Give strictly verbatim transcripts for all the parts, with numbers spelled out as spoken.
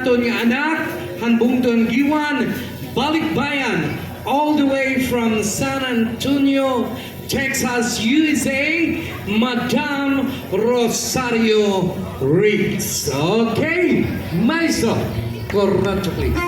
Aton nga anak, han bungto han Guiuan, Balikbayan, all the way from San Antonio, Texas, U S A, Madam Rosario Riggs. Okay, maestro, kurato, please.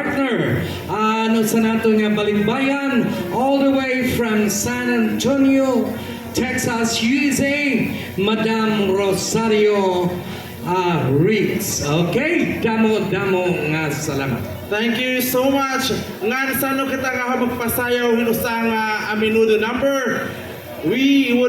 partner, an usa naton nga balimbayan, all the way from San Antonio, Texas, U S A, Madam Rosario, ah, Riggs. Okay, damo-damo nga salamat. Thank you so much. Ngan san-o kita nga magpasayaw hin usa nga, ah, menudo number? We would